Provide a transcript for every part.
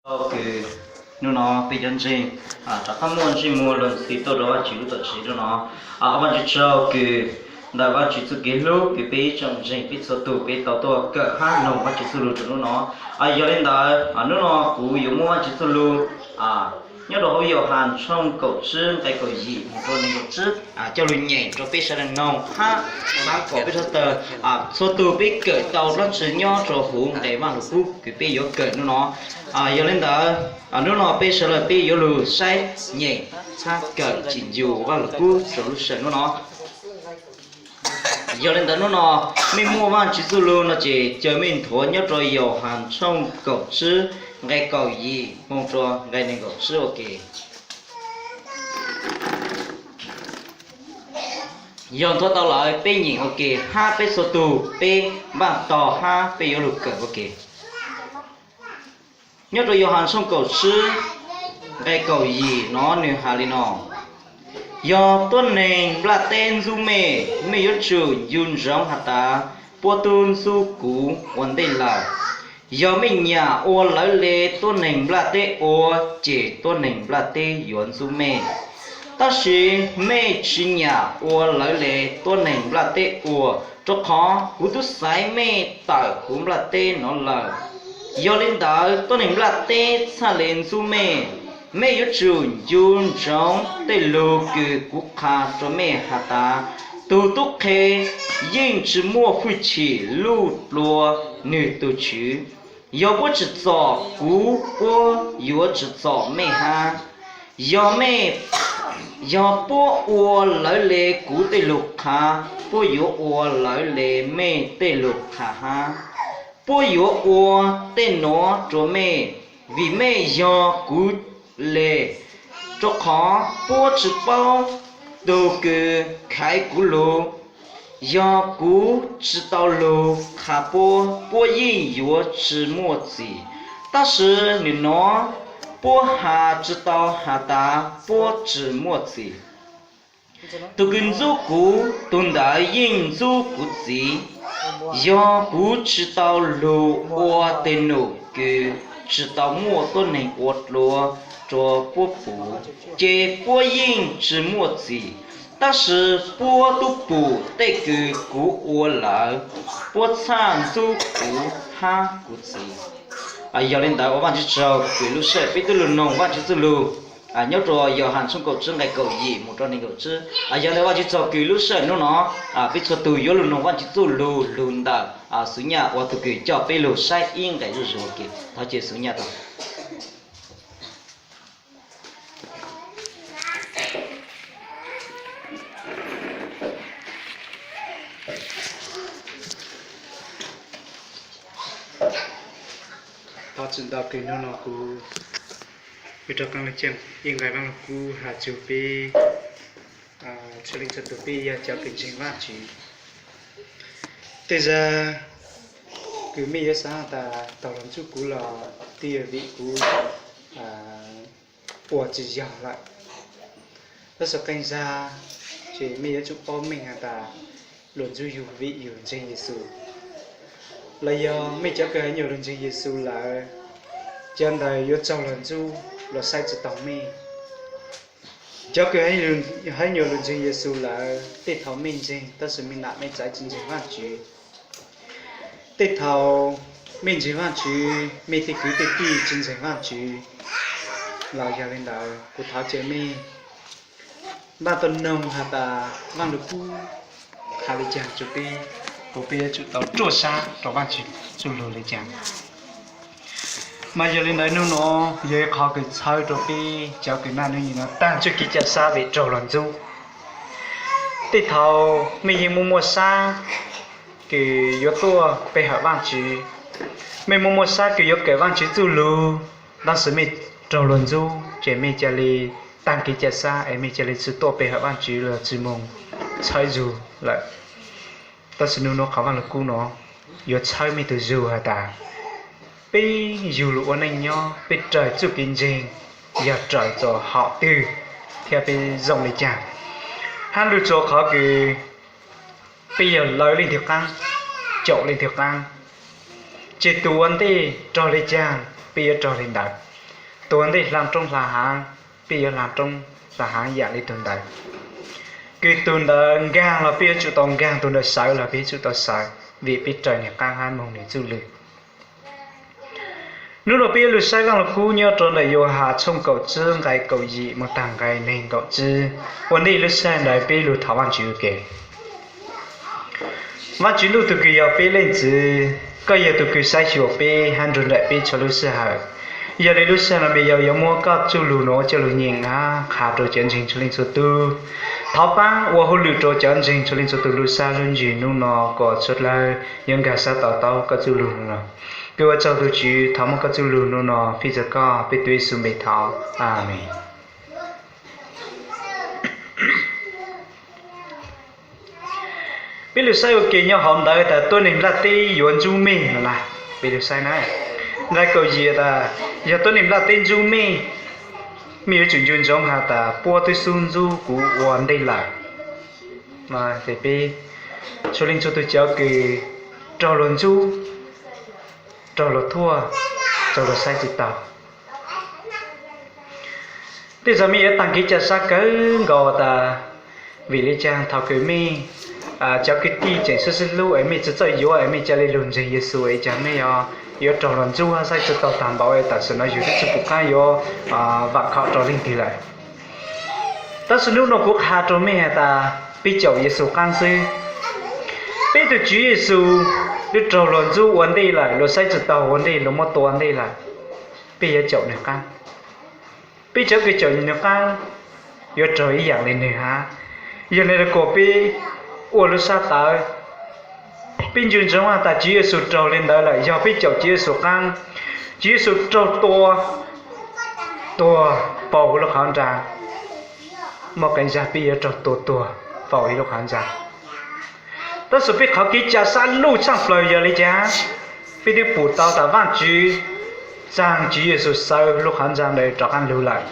Kws hnub no peb cov ntseeg rov qab muaj ntsej muag luag ntxhi tuaj rau Vajtswv lub tuam tsev hnub no. Ua Vajtswv tsaug kws ntawm Vajtswv txuj kev hlub kws peb ib tsoom ntseeg peb txhua tug peb tau tuaj kawm hab noog Vajtswv txuj lug rau hnub no. Yog li ntawd hnub no kuv yuav muab Vajtswv txuj lug nyob rau hauv Yauhas tshooj kaum tsib nqe kaum yim mus rau neeg kaum tsib coj lug nyem rau peb sawv daws noog hab xav kom peb sawv daws txhua tug peb kawm tau dlaab tsi nyob rau huv nqe Vaaj Lug Kub kws peb yuav kawm hnub no. Yog li ntawd hnub no peb sawv daws peb yuav lug saib nyem hab kawm tsim ncus Vaaj Lug Kub rau lub sij hawm hnub no. Yog li ntawd hnub no mej muaj Vaajtswv txuj lug no ces caw mej nthuav nyob rau Yauhas tshooj kaum tsib nqe kaum yim moog rua nqe neeg kaum tsib ua ke. Yog nthuav tau lawm peb nyem ua ke hab peb txhua tug peb npaaj tog hab peb yuav lug kawm ua ke. Nyob rau Yauhas tshooj kaum tsib nqe kaum yim no nwg has li no: Yog tuab neeg nplaj teb ntxub mej, mej yuav tsum ncu ntsoov has tas puab tub ntxub kuv ua ntej lawm. Yog mej nyam ua lawv le tuab neeg nplaj teb ua, ces tuab neeg nplaj teb yuav ntxub mej. Tab sis mej tsi nyam ua lawv le tuab neeg nplaj teb ua, rua qhov kuv tub xaiv mej tawm huv nplaj teb no lawm. Yog li ntawd tuab neeg nplaj teb txhaj le ntxub mej. Mej yuav tsum ncu ntsoov tej lug kws kuv qha rua mej has tas, tug tub qhe yeej tsi muaj hwj chim luj dlua nwg tug tswv. Yog puab tsim txom kuv, puab yuav tsim txom mej hab. Yog mej, yog puab ua lawv le kuv tej lug qha, puab yuav ua lawv le mej tej lug qha hab. Puab yuav ua tej nuav rua mej, vim mej yog kuv le, rua qhov puab tsi paub tug kws khaiv kuv lug. Yog kuv tsi tau lug qha puab, puab yeej yuav tsi muaj txim. Tab sis nwg nuav puab has tsi tau has tas puab tsi muaj txim. Tug kws ntxub kuv, tug ntawd yeej ntxub kuv Txiv. Yog kuv tsi tau lug ua tej num kws tsi tau muaj tuab neeg ua dlua rua puab pum, ces puab yeej tsi muaj txim. Tab sis puab tub pum tej kws kuv ua lawm, puab txhaj ntxub kuv hab kuv Txiv. Yog li ntawd ua Vaajtswv tsaug kws lub sij hawm peb tub lug noog Vaajtswv txuj lug nyob rua Yauhas tshooj kaum tsib nqe kaum yim mus rua neeg kaum tsib. Yog li ntawd Vaajtswv tsaug kws lub sij hawm nub no peb txhua tug yuav lug noog Vaajtswv txuj lug lug ntawm Xuv Nyaj ua tug kws coj peb lug saib ib nqe zuj zus ua ke. Thov cia Xuv Nyaj tau. Thov txim ntau kws nub no kuv yuav rov qab lug caij ib nqe Vaaj Lug Kub has tsug peb txhua leej txhua tug peb yog cov kws ntseeg Vaajtswv. Tej zag kws mej yuav xaav tas taug lug ntxub kuv los twb yog vim kuv ua tsis yog lawm. Tab sis qee zag ces mej yuav tsum paub meej has tas luag ntxub yug vim yug ntseeg Yexus. Los yog mej cov kws hab nyuag luag ntseeg Yexus lawm, cov ntawd yuav raug luag ntxub, luag saib tsis taug mej. Cov kws hab nyuag luag ntseeg Yexus lawm, tej thaum mej ntseeg tab sis mej nam mej txaiv tsis ntseeg Vaajtswv. Tej thaum mej ntseeg Vaajtswv, mej tej kwv tej tij tsis ntseeg Vaajtswv. Los yog li ntawd kuv thov cia mej npaj tau noog has tas Vaaj Lug Kub has li caag rua peb, kuas peb yuav tsum tau ruaj sab rua Vaajtswv txuj lug li caag. Mas yog li ntawd nub no yog ib qhov kws txhawb rua peb cov kws naj nub nyem no taag txuj kev ca sab vim raug luag ntxub. Tej thaum mej yeej muaj muaj sab kws yuav tuaj pe hawm Vaajtswv, mej muaj muaj sab kws yuav kawm Vaajtswv txuj lug, tab sis mej raug luag ntxub ces mej ca le taag kev ca sab es mej ca le tsi tuaj pe hawm Vaajtswv los tsi moog txhawb zug lawm. Tab sis nub no qhov Vaaj Lug Kub no yuav txhawb mej tug zug has tas peb yug lug ua neej nyob peb raws txuj kev ntseeg yog raws txug hom twg thiab peb zoo li caag. Hab lug rua qhov kws peb yog lawv leej twg qaab, caum leej twg qaab, ces tug ua ntej raug li caag peb yuav raug li ntawd. Tus ua ntej hla roob hla haav, peb yuav hla roob hla haav yam li tus ntawd. Kws tus ntawd nkaag los peb yuav tsum tau nkaag, tus ntawd sawv los peb yuav tsum tau sawv, vim peb raws nwg qaab hab moog nwg txuj lug. Nub nua peb yuav lug saib Vaaj Lug Kub nyob rua ntawm Yauhas tshooj kaum tsib nqai kaum yim moog taag nqai neeg nkaum tsib. Ua ntej lub sij hawm ntawd peb lug thov Vaajtswv ua ke. Vaajtswv Ntuj, tug kws yog peb Leej Txiv, koj yog tug kws saib xyuas peb hab nrug nraim peb txhua lub sij hawm. Yog li lub sij hawm no mej yog yuav muab koj txuj lug nuav coj lug nyeem hab qha rua cov ntseeg txhua leej txhua tug. Thov paab ua hauj lwm rua cov ntseeg txhua leej txhua tug lub sab lub ntsws nub no kom txhua dlawg yuav nkaag sab to taub koj txuj lug nub no. Kws ua tsaug tug Tswv, thov muab koj txuj lug nub no fij txug koj, peb tuav Yexus npe thov, Amees. Peb lug saib ua ke nyob hauv ntawv tas tuab neeg nplaj teb yuav ntxub mej no na. Peb lug saib na, nqai kaum yim tas yog tuab neeg nplaj teb ntxub mej, mej yuav tsum ncu ntsoov has tas puab twb xub ntxub kuv ua ntej lawm. Peb txhua leej txhua tug cov kws raug luag ntxub, raug luag thuam, raug luag saib tsis taug. Tej zaum mej yuav taag kev ca sab kawg nkaus tas vim le caag thaum kws mej cov kwv tij tseem sib sib hlub es mej tsi txawj yuav es mej ca le lug ntseeg Yexus es caag mej yuav raug luag ntxub hab saib tsis taug taag npaum es tam sim no yug twb tsi pum qaab yuav vaam khom rua leej twg lawm. Tab sis nub no kuv qha rua mej has tas peb caum Yexus qaab xwb. Peb tug Tswv Yexus twb raug luag ntxub ua ntej lawm, luag saib tsis taug ua ntej, luag muab tua ntej lawm. Peb yuav caum nwg qaab. Peb cov kws caum nwg qaab yuav raug ib yaam le nwg hab. Yog le nuav kom peb ua lub sab tawv, peb ncu ntsoov has tas Tswv Yexus raug le ntawd lawm, yog peb caum Tswv Yexus qaab. Tswv Yexus raug tua, tuag faus huv lub qhov ntsaa, muaj qee zag peb yuav raug tua tuag faus huv lub qhov ntsaa. Tab sis peb qhov kev ca sab luj tshaaj plawg yog le caag? Peb twb pum tau tas Vaajtswv tsaag Tswv Yexus sawv lub qhov ntsaa ntawd rov qaab lug lawm,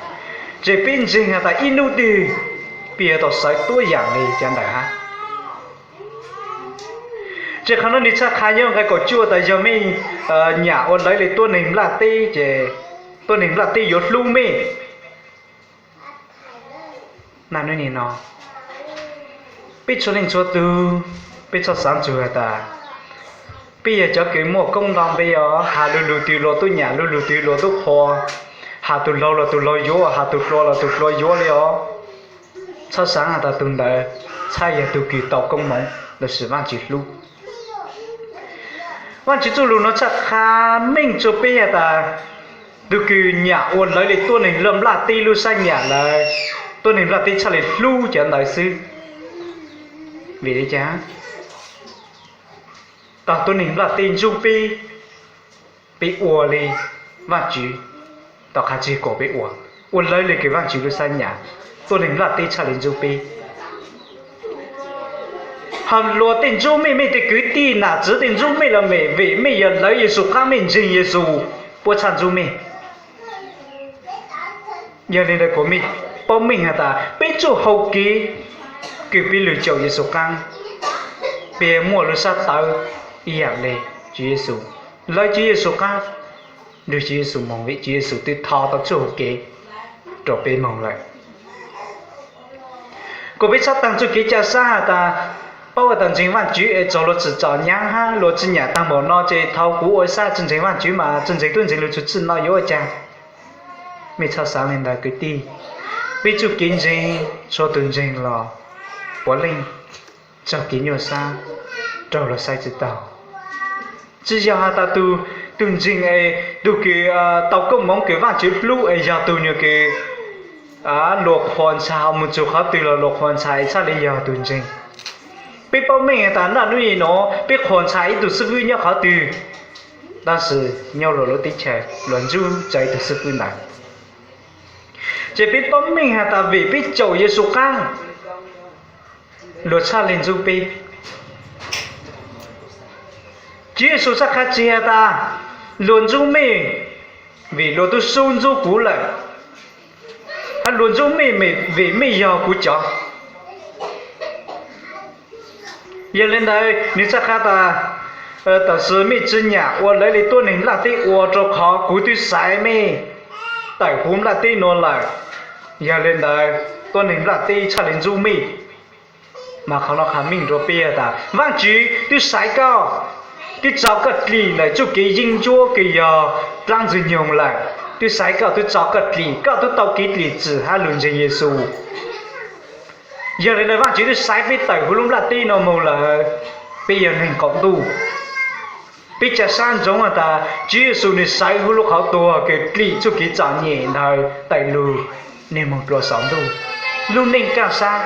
ces peb ntseeg has tas ib nub twg peb yuav tau sawv tuab yaam le cov ntawd hab. Ces qhov no nwg txhaj qha nyob nqai kaum cuaj tas yog mej nyam ua lawv le tuab neeg nplaj teb ces tuab neeg nplaj teb yuav hlub mej. Na, nub no peb txhua leej txhua tug, peb txhob xaav txug has tas peb yog cov kws muaj koob ntau npe os, has lug lug twg luag tub nyam, lug lug twg luag tub qhuas, has tug laug los tug laug yuav, has tug hluas los tug hluas yuav le os. Txhob xaav has tas tug ntawd txhaj yog tug kws tau koob moov lossis Vaajtswv hlub. Vaajtswv txuj lug nuav txhaj qha meej tsua peb has tas tug kws nyam ua lawv le tuab neeg nplaj teb lub sab nyam lawm, tuab neeg nplaj teb txhaj le hlub cov ntawd xwb. Vim le caag? Tog tuab neeg nplaj teb ntxub peb, peb ua le Vaajtswv tau qha txig kom peb ua, ua lawv le kws Vaajtswv lub sab nyam, tuab neeg nplaj teb txhaj le ntxub peb. Ho luag tej ntxub mej, mej tej kwv tij nam txiv tej ntxub mej los mej, vim mej yog lawv Yexus qaab, mej ntseeg Yexus, puab txhaj ntxub mej. Yog le ntawd kom mej paub meej has tas peb txuj hau kev kws peb lug caum Yexus qaab, peb muaj lub sab tawv ib yaam le Tswv Yexus, lawv Tswv Yexus qaab, nrug Tswv Yexus moog, vim Tswv Yexus twb tho tau txuj hau kev rua peb moog lawm. Kom peb txhob taag txuj kev ca sab has tas paub has tas ntseeg Vaajtswv es txug luag tsim txom nyaav hab luag tsi nyam taag npaum no ces thaus kuv ua sab tsi ntseeg Vaajtswv mas tsi ntseeg tub ntseeg lug txug txij no yuav ua caag. Mej txhob xaav le ntawd kwv tij. Peb txuj kev ntseeg, txhua tug ntseeg los puav leej txug kev nyuaj sab, raug luag saib tsi taug. Tsi yog has tas tug, tug ntseeg es tug kws tau koob moov kws Vaajtswv hlub es yog tug nyuag kws luag qhuas ntshai, moog txug qhov twg los luag qhuas ntshai es txhaj le yog tug ntseeg. Peb paub meej has tas naj nub nuav peb qhuas ntshai ib tug xib fwb nyob qhov twg, tab sis nyob luag lub teb chaws luag ntxub txawv ib tug xib fwb ntawd. Ces peb paub meej has tas vim peb caum Yexus qaab, luag txhaj le ntxub peb. Tswv Yexus txhaj qha txig has tas luag ntxub mej vim luag tub xub ntxub kuv lawm, hab luag ntxub mej vim mej yog kuv cov. Yog le ntawd nwg txhaj qha tas, tam sim mej tsi nyam ua lawv le tuab neeg nplaj teb ua, rua qhov kuv twb xaiv mej tawm huv nplaj teb no lawm, yog li ntawd tuab neeg nplaj teb txhaj li ntxub mej. Mas qhov no qha meej rua peb tas Vaajtswv twb xaiv koj, twb tso koj dlim ntawm txuj kev yeeb ncuab kws yog dlaab ntxwg nyoog lawm, twb xaiv koj, twb tso koj dlim, koj twb tau kev dlim txim hab lug ntseeg Yexus. Yog li ntawd Vaajtswv twb xaiv peb tawm huv lub nplaj teb no moog lawm, peb yog neeg qaum ntuj. Peb ca sab ntsoov has tas Tswv Yexus nwg sawv huv lub qhov tuag kws dlim txuj kev txom nyem ntawd tawm lug, nwg moog dlua saum ntuj. Lub neej kaaj sab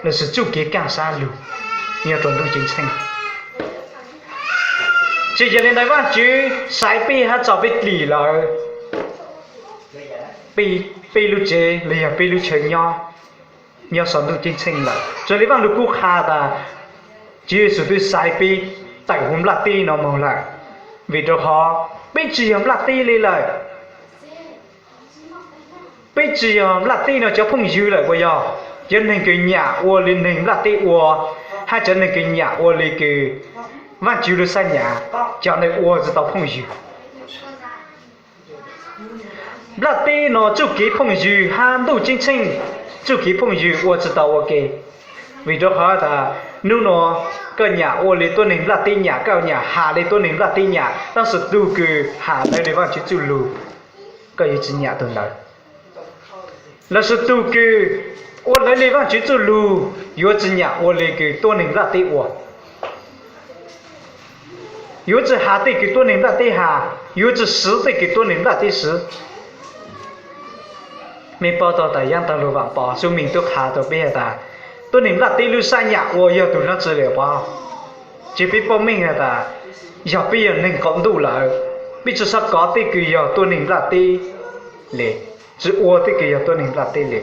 lossis txuj kev kaaj sab lug nyob rua ntuj ceeb tsheej. Ces yog li ntawd Vaajtswv xaiv peb hab tso peb dlim lawm, peb lub tsev los yog peb lub chaw nyob, nyob saum ntuj ceeb tsheej lawm. Raws li Vaaj Lug Kub qha tas Tswv Yexus twb xaiv peb tawm huv nplaj teb no moog lawm, vim rau qhov peb tsi yog nplaj teb li lawm. Peb tsi yog nplaj teb no cov phooj ywg lawm puas yog? Cov neeg kws nyam ua li neeg nplaj teb ua, hab cov neeg kws nyam ua li kws Vaajtswv lub sab nyam, cov ntawd ua tsi tau phooj ywg. Nplaj teb no txuj kev phooj ywg hab ntuj ceeb tsheej txuj kev phooj ywg ua tsi tau ua ke. Vim rau qhov tas nub nua koj nyam ua li tuab neeg nplaj teb nyam, koj nyam has li tuab neeg nplaj teb nyam, tab sis tug kws has lawv li Vaajtswv txuj lug, koj yuav tsi nyam tug ntawd. Lossis tug kws ua lawv li Vaajtswv txuj lug yuav tsi nyam ua li kws tuab neeg nplaj teb ua. Yuav tsi has tej kws tuab neeg nplaj teb has, yuav tsi swv tej kws tuab neeg nplaj teb swv. Mej paub tau tas yaab tag lug Vaam Pov xub meej tub qha rua peb has tas tuab neeg nplaj teb lub sab nyam ua yog tug dlaab tsi lawm pov. Ces peb paub meej has tas yog peb yog neeg qaum ntuj lawm, peb tsi xob kov tej kws yog tuab neeg nplaj teb le, tsi ua tej kws yog tuab neeg nplaj teb le.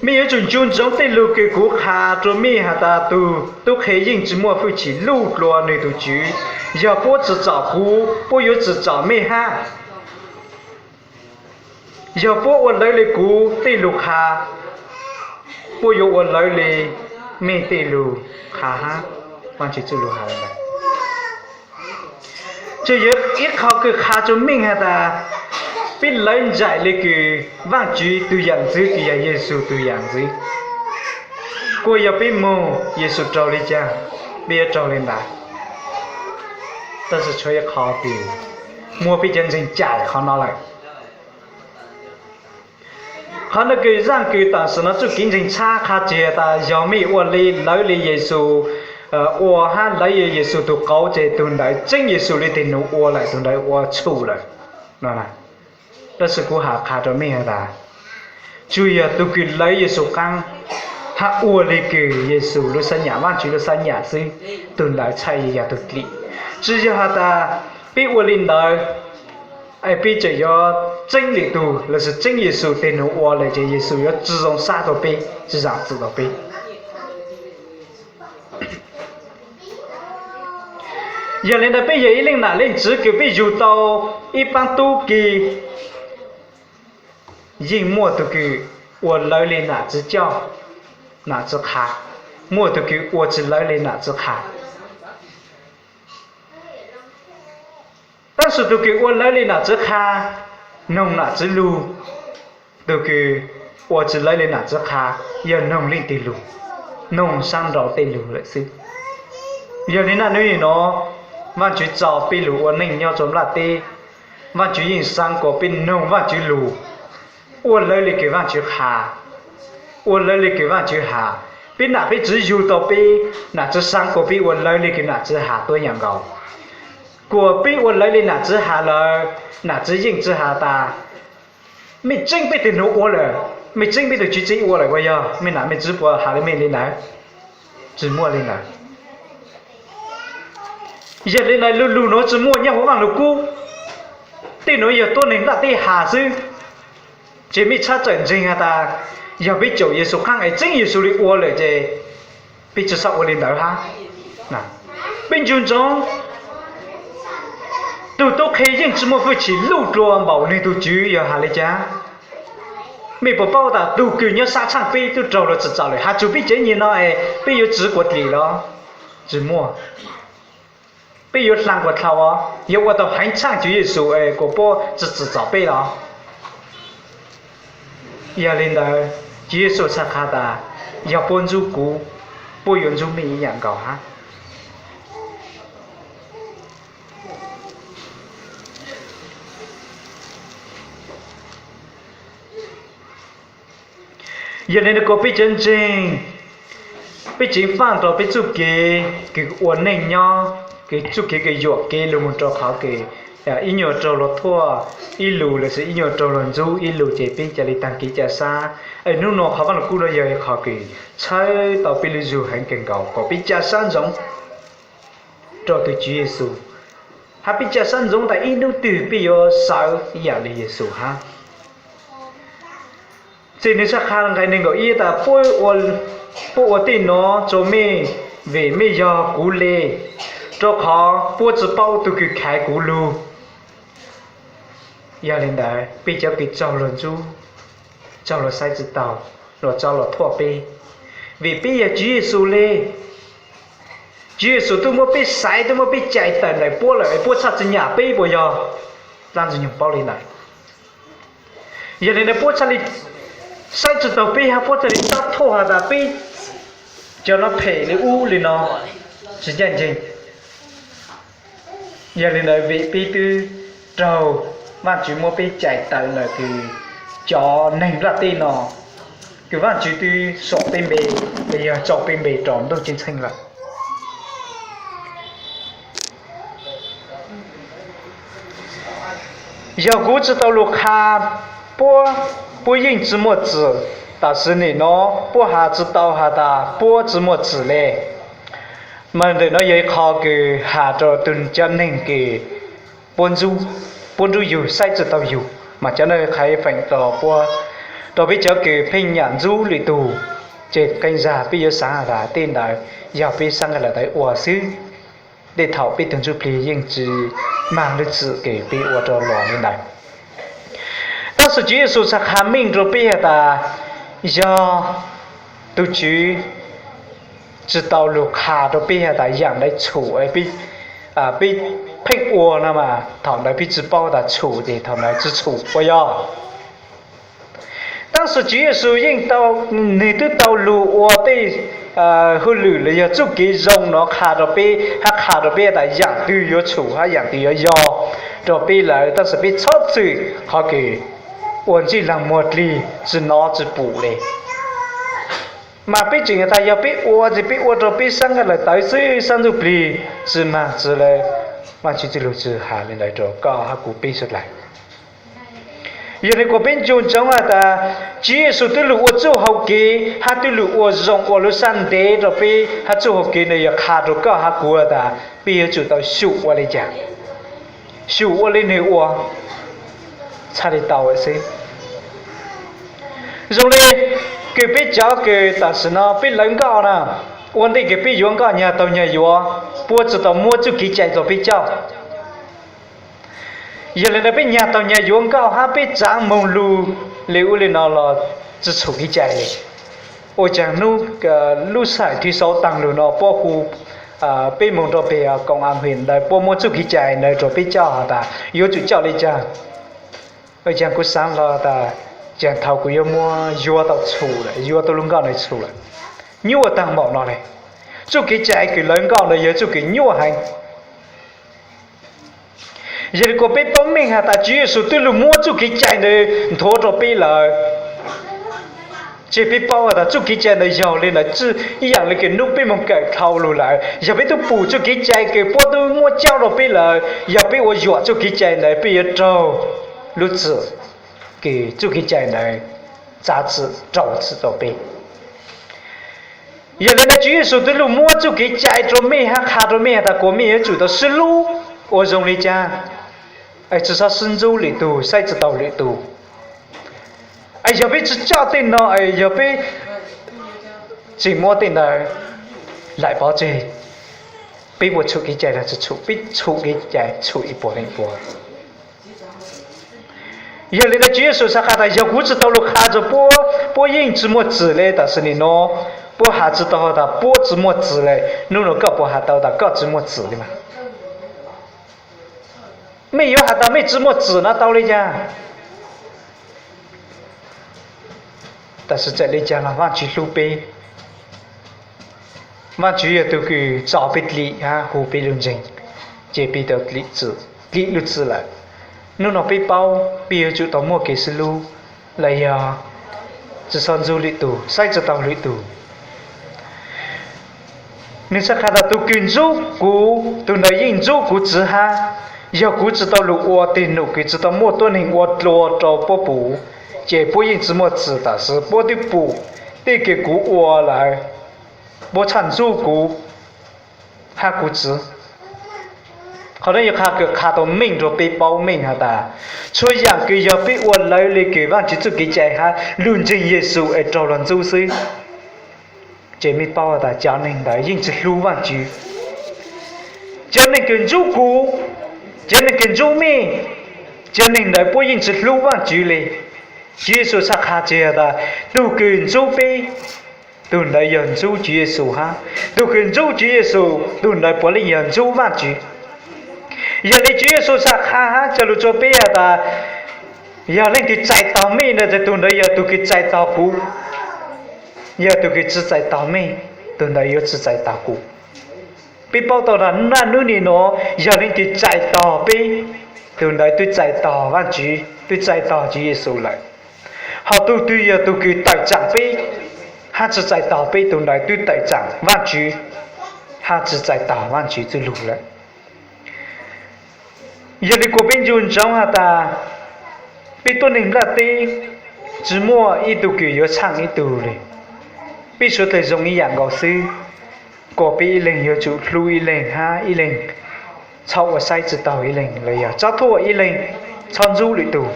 Mej yuav tsum ncu ntsoov tej lug kws kuv qha rua mej has tas tug tub qhe yeej tsi muaj hwj chim luj dlua nwg tug tswv. Yog puab tsim txom kuv, puab yuav tsim txom mej hab. Yog puab ua lawv li kuv tej lug qha, puab yuav ua lawv li mej tej lug qha hab. Vaajtswv txuj lug has le ntawd. Tsi yog ib qho kws qha rua meej has tas peb lawv nraim le kws Vaajtswv tug yaam ntxwv kws yog Yexus tug yaam ntxwv. Kuas yog peb moog Yexus raug le caag, peb yuav raug le ntawd. Tab sis tshuav ib qho kws muab peb cov ntseeg cais qhov no lawm. Qhov no kws zaaj kws tam sim no txuj kev ntseeg txhab qha tsi has tas yog mej ua li lawv li Yexus ua hab lawv Yexus tug qauv ces tug ntawd tseeb Yexus li tej nus ua lawm, tug ntawd ua txhum lawm. Tab sis kuv has qha rua mej has tas tsuas yog tug kws lawv Yexus qaab hab ua li kws Yexus lub sab nyam, Vaajtswv lub sab nyam xwb, tug ntawd txhaj yog tug dlim. Tsi yog has tas peb ua li ntawd es peb tseem yuav tseeb lwm tug lossis tseeb Yexus tej nus ua lawm ces Yexus yuav tsi zoo sab rua peb, tsi zaam txim rua peb. Yog li ntawd peb yog ib leej nam leej txiv kws peb yug tau ib paab tub ki, yeej muaj tug kws ua lawv li nam txiv coj, nam txiv qha, muaj tug kws ua tsi lawv li nam txiv qha. Tab sis tug kws ua lawv li nam txiv qha, noog nam txiv lug. Tug kws ua tsi lawv li nam txiv qha, yog noog leej twg lug? Noog saab nraud tej lug lawm xwb. Yog li na nub nua, Vaajtswv txo peb lug ua neej nyob rua nplaj teb, Vaajtswv yeej xaav kuas peb noog Vaajtswv lug, ua lawv li kws Vaajtswv qha, ua lawv li kws Vaajtswv has. Peb nam peb txiv yug tau peb, nam txiv xaav kuas peb ua lawv li kws nam txiv has tuab yaam nkaus. Kuas peb ua lawv li nam txiv has lawm, nam txiv yeej tsi has tas mej tseeb peb tej nus ua lawm, mej tseeb peb tug tswv tseeb ua lawm, puas yog? Mej nam mej txiv puas has le mej li ntawd? Tsi muaj li ntawd. Yog li ntawd lug lug nuav tsi muaj nyob huv Vaaj Lug Kub. Tej nuav yog tuab neeg nplaj teb has xwb. Ces mej txhaj txawm ntseeg has tas yog peb caum Yexus qaab es tseeb Yexus li ua lawm ces peb tsi xaav ua li ntawd hab. Peb ncu ntsoov, tug tub qhe yeej tsi muaj hwj chim luj dlua npaum nwg tug tswv yog has le caag. Mej puas paub tas tug kws nyob sab tshaaj peb tub raug luag tsim txom lawm, has txug peb tsev nyem no es peb yuav tsi quas dlim los? Tsi muaj. peb yuav hla kuas dhau os, yog ua tau heev tshaj Tswv Yexus es kuas puab tsi tsim txom peb los? Yog li ntawd, Tswv Yexus txhad qha tas, yog puab ntxub kuv, puab yuav ntxub mej ib yam nkaus hab. Yog li ntawd kuas peb cov ntseeg, peb tseev faj rua peb txuj kev kws ua neej nyob, kws txuj kev kws yuam kev lug moog rua qhov kws ib nyuas raug luag thuam ib lus lossis ib nyuas raug luag ntxub ib lus ces peb ca le taag kev ca sab. Es nub nua qhov Vaaj Lug Kub nuav yog qhov kws tshawb tau peb lub zug heev kawg nkaus kom peb ca sab ntsoov rua tug Tswv Yexus, hab peb ca sab ntsoov tas ib nub twg peb yuav sawv ib yam le Yexus hab. Txij nwg sab qha nqe neeg nkaum ib tas, puab ua tej nuav rua mej vim mej yog kuv le, rua qhov puab tsi paub tug kws khaiv kuv lug. Yog li ntawd peb cov kws raug luag ntxub, raug luag saib tsi taug, luag tso luag thuam peb, vim peb yog Tswv Yexus le. Tswv Yexus tub muab peb xaiv, tub muab peb cais tawm ntawm puab lawm, puab txhaj tsi nyam peb puas yog? Dlaab Ntxwg Nyoog paub li ntawd. Yog li ntawd puab txhaj le saib tsi taug peb hab puab txhaj le tab thuam has tas peb cov nuav phem li ub li no, tsi ncaj nceeg. Yog li ntawd vim peb twb raug Vaajtswv muab peb cais tawm ntawm kws cov neeg nplaj teb no, kws Vaajtswv twb suam peb npe, los yog tso peb npe rua ntuj ceeb tsheej lawm. Yog kuv tsi tau lug qha puab, puab yeej tsi muaj txim. Tam sim nim no puab has tsi tau has tas puab tsi muaj txim le. Mas ntawm no yog ib qho kws has rua tug cov neeg kws puab ntxub, puab ntxub yug, saib tsi taug yug, mas cov nuav qha feem rua puab, rua peb cov kws pheej nyam ntxub lwm tug, ces qee zag peb yuav xaav tas tej ntawd yog peb sab nqaij lawm tawv ua xwb. Tej thaum peb tug ntsuj plig yeej tsi maag lub txim kws peb ua rua luag li ntawd. Tab sis Tswv Yexus txhad qha meej rua peb has tas, yog tug Tswv tsi tau lug qha rua peb has tas yaam ntawd txhum, peb pheej ua no mas thaum ntawd peb tsi paub tas txhum ces thaum ntawd tsi txhum puas yog? Tab sis Tswv Yexus yeej tau, nwg twb tau lug ua tej hauj lwm los yog txuj kev zoo no qha rua peb hab qha rua peb tas yaam twg yuav txhum hab yaam twg yuav yog rua peb lawm, tab sis peb txhob txwm qhov kws ua ntsej laag muag dlig tsi nov tsi pum le. Mas peb tseem tas yog peb ua ces peb ua rua peb sab nqaij lawm tawv xwb, sab ntsuj plig tsi maag tsi le. Vaajtswv txuj lug tsi has le ntawd rua koj hab kuv peb suav dlawg. Yog le kuas peb ncu ntsoov has tas Tswv Yexus twb lug ua txuj hau kev hab twb lug ua zoo ua lub sab ntev rua peb hab txuj hau kev ntawd yog qha rua koj hab kuv tas peb yuav tsum tau xyum ua le caag, xyum ua le nwg ua txhaj le tau xwb. Zoo le kws peb cov kws tam sim no peb lawv nkauj na, ua ntej kws peb yuav nkauj nyag taug nyag yuav, puab tsi tau muab txuj kev cai rua peb coj. Yog le ntawd peb nyag taug nyag yuav nkauj hab peb tsaav moog lug le ub le no los tsi txhum kev cai le. Ua caag hnub lub sij hawm thib saub taag lug no puab hu peb moog rua peg koom a hwm ntawd puab muab txuj kev cai ntawd rua peb coj has tas yuav tsum coj le caag. Ua caag kuv xaav hlo tas caag thaum kuv yuav muab yuav tau txhum lawm, yuav tau lub nkauj ntawd txhum lawm. Nyuaj taag npaum no le. Txuj kev cai kws lawv nkauj ntawd yog txuj kws nyuaj heev. Yog le kuas peb paub meej has tas Tswv Yexus twb lug muab txuj kev cai ntawd nthuav rua peb lawm, ces peb paub has tas txuj kev cai ntawd yog le ntawd ib yaam le kws nub peb moog kawm dhau lug lawm, yog peb tub pum txuj kev cai kws puab tub muab coj rua peb lawm, yog peb ua yuam txuj kev cai ntawd peb yuav raug lub txim kws txuj kev cai ntawd txav txim rau txim rau peb. Yog le ntawd Tswv Yexus twb lug muab txuj kev cai rua mej hab qha rua mej has tas kuas mej yuav tsum tau sib hlub ua zoo le caag, tsi xob sib ntxub lwm tug, saib tsi taug lwm tug. Yog peb tsi coj tej no, yog peb tseem muab tej ntawd laim pov tseg, peb puas txhum kev cai los tsi txhum? Peb txhum kev cai txhum ib puas leej ib puas. Yog li ntawd Tswv Yexus xav qha tas yog kuv tsi tau lug qha rua puab, puab yeej tsi muaj txim le tam sim nim no. Puab has tsi tau has tas puab tsi muaj txim le. Nub nua koj puas has tau tas koj tsi muaj txim le mas? Mej yuav has tas mej tsi muaj txim no tau li cas? Tab sis txawm li cas los Vaajtswv hlub peb. Vaajtswv yog tug kws txo peb dlim hab hu peb lug ntseeg, ces peb tau dlim lub txim lawm. Nub no peb paub peb yuav tsum tau muaj kev sib hlub, los yog tsi xob ntxub lwm tug, saib tsi taug lwm tug. Nwg txhaj has tas tug kws ntxub kuv, tug ntawd yeej ntxub kuv txiv hab. Yog kuv tsi tau lug ua teg num kws tsi tau muaj tuab neeg ua dlua rau puab pum, ces puab yeej tsi muaj txim, tab sis puab twb pum tej kws kuv ua lawm, puab txhaj ntxub kuv hab kuv txiv. Qhov nuav yog qhov kws qha tau meej rua peb paub meej has tas, txhua yaam kws yog peb ua lawv le kws Vaajtswv txuj kev cai hab lug ntseeg Yexus es raug luag ntxub xwb, ces mej paub has tas cov neeg ntawd yeej tsi hlub Vaajtswv. Cov neeg kws ntxub kuv, cov neeg kws ntxub mej, cov neeg ntawd puab yeej tsi hlub Vaajtswv le. Tswv Yexus txhaj qha tseg has tas, tug kws ntxub peb, tug ntawd yog ntxub Tswv Yexus hab. Tug kws ntxub Tswv Yexus, tug ntawd puav leej yog ntxub Vaajtswv. Yog le Tswv Yexus txhaj qha hab cog lug tsua peb has tas, yog leej twg txais tog mej ntawd, tug ntawd yog tug kws txais tog kuv. Yog tug kws tsi txais tog mej, tug ntawd yuav tsi txais tog kuv. Peb paub tau tas naj nub nim no, yog leej twg txais tog peb, tug ntawd twb txais tog Vaajtswv, twb txais tog Tswv Yexus lawm. Ho tug twg yog tug kws tawm tsaam peb hab tsi txais tog peb, tug ntawd twb tawm tsaam Vaajtswv hab tsi txais tog Vaajtswv txuj lug lawm. Yog le kuas peb ncu ntsoov has tas, peb tuab neeg nplaj teb tsi muaj ib tug kws yuav tshaaj ib tug le. Peb suav dlawg zoo ib yaam nkaus xwb, kuas peb ib leeg yuav tsum hlub ib leeg hab ib leeg txhob ua saib tsi taug ib leeg los yog txhob thuam ib leeg, txhob ntxub lwm tug.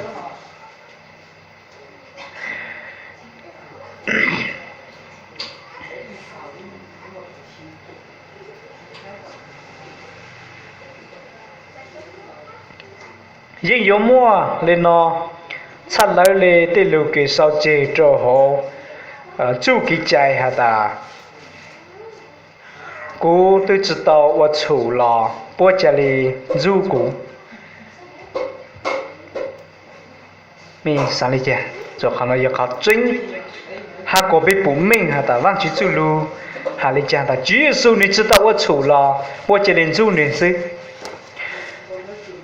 Yeej yuav muaj le no txhaj lawv le tej lug kws sau tseg rua huv txuj kev cai has tas, kuv twb tsi tau ua txhum los puab ca le ntxub kuv. Mej xaav le caag? Qhov no yog qhov tseeb, hab kuas peb pum meej has tas Vaajtswv txuj lug has le caag tas Tswv Yexus nwg tsi tau ua txhum los puab ca le ntxub nwg xwb.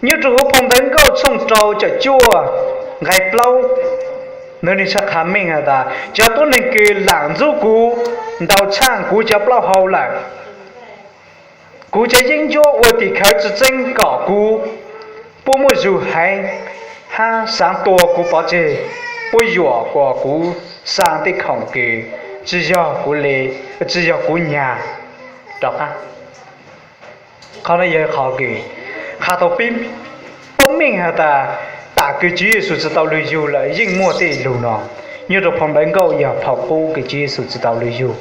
Nyob rua huv phoo Ntawv Nkauj tshooj rau caum cuaj nqai plaub, nwg txhaj qha meej has tas, cov tuab neeg kws lam ntxub kuv ntau tshaaj kuv cov plaub hau lawm, kuv cov yeeb ncuab ua tim khawv tsi txeeb kom kuv puab muaj zug heev hab xaav tua kuv pov tseg, puab yuam kuas kuv xaa tej khoom kws tsi yog kuv le, tsi yog kuv nyag rov qaab. Qhov no yog qhov kws qha tau peb paub meej has tas, tam kws Tswv Yexus tsi tau lug yug lawm yeej muaj tej lug no. Nyob rua phoo Ntawv Nkauj yog phoo qub kws Tswv Yexus tsi tau lug yug,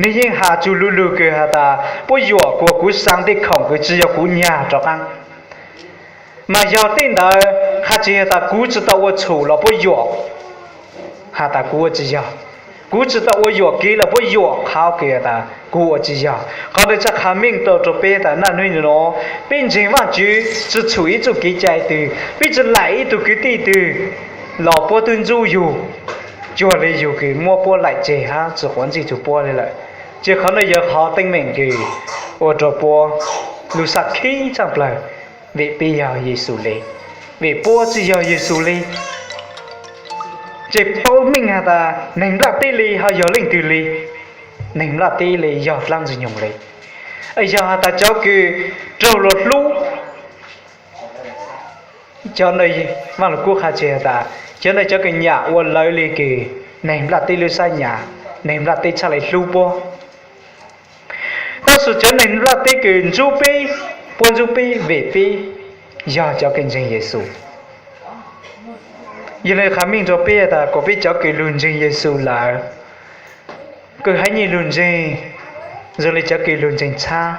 nwg yeej has txug lu lug kws has tas puab yuam kuas kuv xaa tej khoom kws tsi yog kuv nyag rov qaab. Mas yog tej ntawd qha tsi has tas kuv tsi tau ua txhum los puab yuam has tas kuv ua tsi yog, kuv tsi tau ua yuam kev los puab yuam qhov kws has tas kuv ua tsi yog. Qhov ntawd txhaj qha meej tau rua peb tas naj nub nua peb ntseeg Vaajtswv tsi txhum ib txuj kev cai twg, peb tsi laim ib tug kwv tij twg los puab twb ntxub yug, cuag le yug kws muab puab laim tseg hab tsi quav ntsej txug puab le lawm. Ces qhov no yog qhov teeb meem kws ua rua puab lub sab khib tshaj plawg, vim peb yog Yexus le, vim puab tsi yog Yexus le. Ces paub meej has tas neeg nplaj teb le ho yog leej twg le? Neeg nplaj teb le yog dlaab Ntxwg Nyoog le. Yog has tas cov kws raug luag hlub, cov ntawd Vaaj Lug Kub qha tsi has tas cov ntawd cov kws nyam ua lawv le kws neeg nplaj teb lub sab nyam, neeg nplaj teb txhaj le hlub puab. Tab sis cov neeg nplaj teb kws ntxub peb, puab ntxub peb vim peb yog cov kws ntseeg Yexus. Yog le qha meej rua peb tas kuas peb cov kws lug ntseeg Yexus lawm, kws haiv nyiaj lug ntseeg, zoo le cov kws lug ntseeg txhab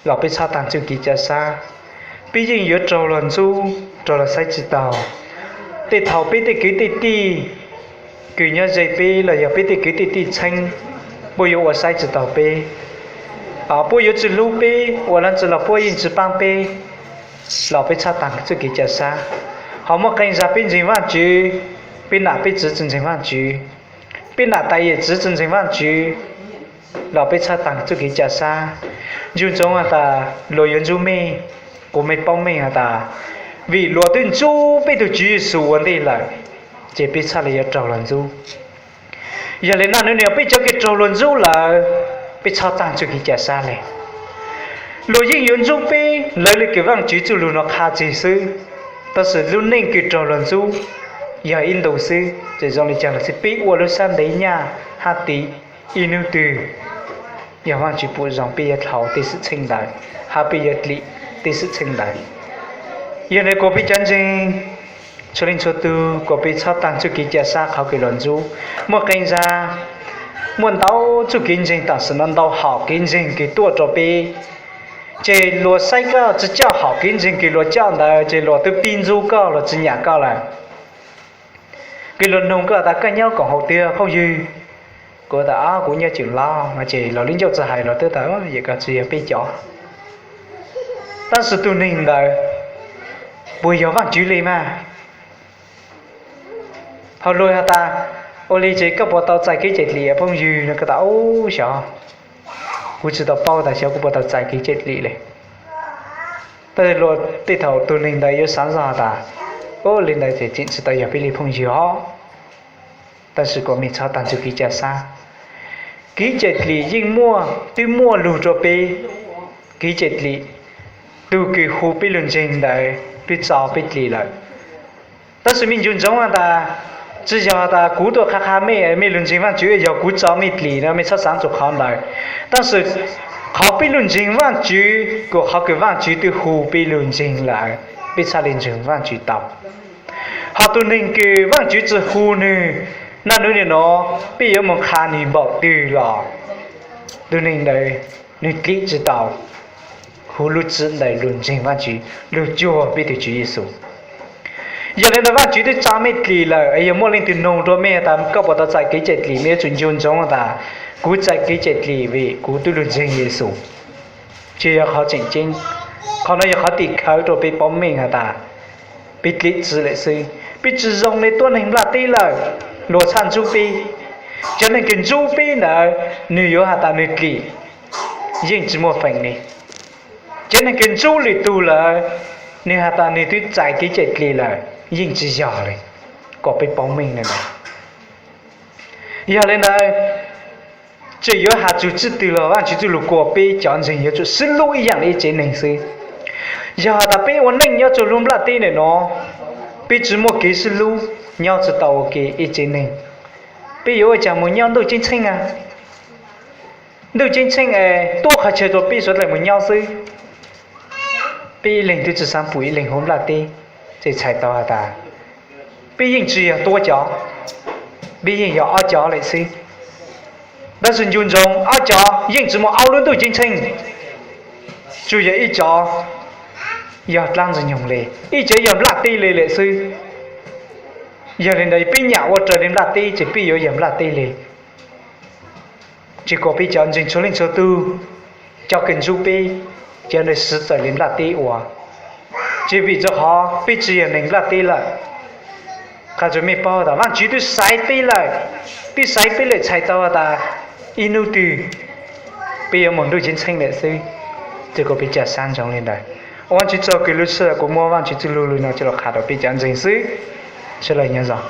los peb txhob taag txuj kev cai sab, peb yeej yuav raug luag ntxub, raug luag saib tsi taug. Tej thaum peb tej kwv tej tij kws nyob ze peb los yog peb tej kwv tej tij txheeb, puab yuav ua saib tsi taug peb, puab yuav tsi hlub peb, ua le caag los puab yeej tsi paab peb. los peb txhob taag txuj kev ca sab. Ho muaj qee zag peb ntseeg Vaajtswv, peb nam peb txiv tsi ntseeg Vaajtswv, peb nam tais yawm txiv tsi ntseeg Vaajtswv, los peb txhob taag txuj kev ca sab. Ncu ntsoov has tas luag yuav ntxub mej, kuv mej paub mej has tas, vim luag twb ntxub peb tug Tswv Yexus ua ntej lawm, ces peb txhaj le yuav raug luag ntxub. Yog le nuav nwg nwg peb cov kws raug luag ntxub lawm, peb txhob taag txuj kev ca sab le. Luag yeej yuav ntxub peb, lawv le kws Vaajtswv txuj lug nuav qha txig xwb, tab sis lub neej kws raug luag ntxub yog ib ntu xwb, txawm zoo le caag los xij peb ua lub sab ntev nyaj hab tiv ib nub twg, yog Vaajtswv pum zoo peb yuav dlhau tej xwm txheej ntawd, hab peb yuav dlim tej xwm txheej ntawd. Yog le kuas peb cov ntseeg txhua leej txhua tug, kuas peb txhob taag txuj kev ca sab qhov kws luag ntxub. Muaj qee zag, muaj ntau txuj kev ntseeg tam sim no, ntau hom kev ntseeg kws tuaj rua peb, ces luag saib koj tsi coj hom kev ntseeg kws luag coj ntawd, ces luag twb pib ntxub koj, luag tsi nyam koj lawm. Kws luag noog koj tas koj nyob koom haum twg phooj ywg, kuv tas kuv nyob Tseem Lauj no, ces luag lub ncauj tsi hais, luag twb tas yog koj tsi yog peb cov. Tab sis tug neeg ntawd puas yog Vaajtswv le mas? Ho luag has tas, ua le ces koj puas tau txais kev cai dlim phooj ywg no? Koj tas ub xyov, kuv tsi tau paub tas xyov kuv puas tau txais kev cai dlim le. Tab sis luag tej thaum tug neeg ntawd yuav xaav zog tas, ub le ntawd ces tseem tsi tau yog peb le phooj ywg os. Tab sis kuas mej txhob taag txuj kev ca sab. Kev cai dlim yeej muaj, twb muaj lug rua peb. Kev cai dlim, tug kws hu peb lug ntseeg ntawd twb txo peb dlim lawm. Tab sis mej ncu ntsoov has tas, tsi yog has tas kuv tuaj qha qha mej, mej lug ntseeg Vaajtswv yog kuv txo mej dlim no, mej txhob xaav txug qhov ntawd. Tab sis qhov peb lug ntseeg Vaajtswv kuas qhov kws Vaajtswv twb hu peb lug ntseeg lawm, peb txhaj le ntseeg Vaajtswv tau. Ho tug neeg kws Vaajtswv tsi hu nwg, naj nub nim no peb yuav moog qha nwg npaum twg los tug neeg ntawd nwg dlim tsi tau, hu lub txim ntawd lug ntseeg Vaajtswv, lug cuag peb tug Tswv Yexus. Yog le ntawd Vaajtswv twb txo mej dlim lawm, yog muaj leej twg noog rua mej tas koj puas tau txais kev cai dlim, mej yuav tsum ncu ntsoov tas, kuv txais kev cai dlim vim kuv twb lug ntseeg Yexus. Tsi yog qhov tseem ceeb. Qhov no yog qhov tim khawv rua peb paub meej has tas, peb dlim txim lawm xwb, peb tsi zoo le tuab neeg nplaj teb lawm, luag txhaj ntxub peb. Cov neeg kws ntxub peb ntawd, nwg yuav has tas nwg dlim, yeej tsi muaj feem le. Cov neeg kws ntxub lwm tug lawm, nwg has tas nwg twb txais kev cai dlim lawm, yeej tsi yog le. Kom peb paub meej le ntawd. Yog le ntawd, tseem yuav has txug txij twg los Vaajtswv txuj lug kuas peb cov ntseeg yuav tsum sib hlub ib yaam le ib tsev neeg xwb. Yog has tas peb ua neej nyob rua lub nplaj teb ntawm no, peb tsi muaj kev sib hlub, nyob tsi tau ua ke ib tsev neeg, peb yuav ua caag moog nyob ntuj ceeb tsheej a? Ntuj ceeb tsheej es tuab qhov chaw rua peb suav dlawg moog nyob xwb. Peb ib leeg twb tsi xaav pum ib leeg huv nplaj teb, ces txhais tau has tas, peb yeej tsi yog tuab cov, peb yeej yog ob cov lawm xwb. Tab sis ncu ntsoov, ob cov yeej tsi muaj ob lub ntuj ceeb tsheej, tsuas yog ib cov yog dlaab ntxwg nyoog le, ib cov yog nplaj teb le lawm xwb. Yog le ntawd peb nyam ua raws le nplaj teb ces peb yuav yog nplaj teb le. Ces kuas peb cov ntseeg txhua leej txhua tug, cov kws ntxub peb, cov ntawd siv txawm le nplaj teb ua. Ces vim rua qhov peb tsi yog neeg nplaj teb lawm. Qha rua mej paub tas Vaajtswv twb xaiv peb lawm, twb xaiv peb lawm txhais tau has tas ib nub twg peb yuav moog ntuj ceeb tsheej lawm xwb. Ces kuas peb ca sab ntsoov le ntawd. Ua Vaajtswv tsaug kws lub sij hawm kuv muab Vaajtswv txuj lug lug no coj lug qha rua peb cov ntseeg xwb. Sawv dlawg nyob zoo.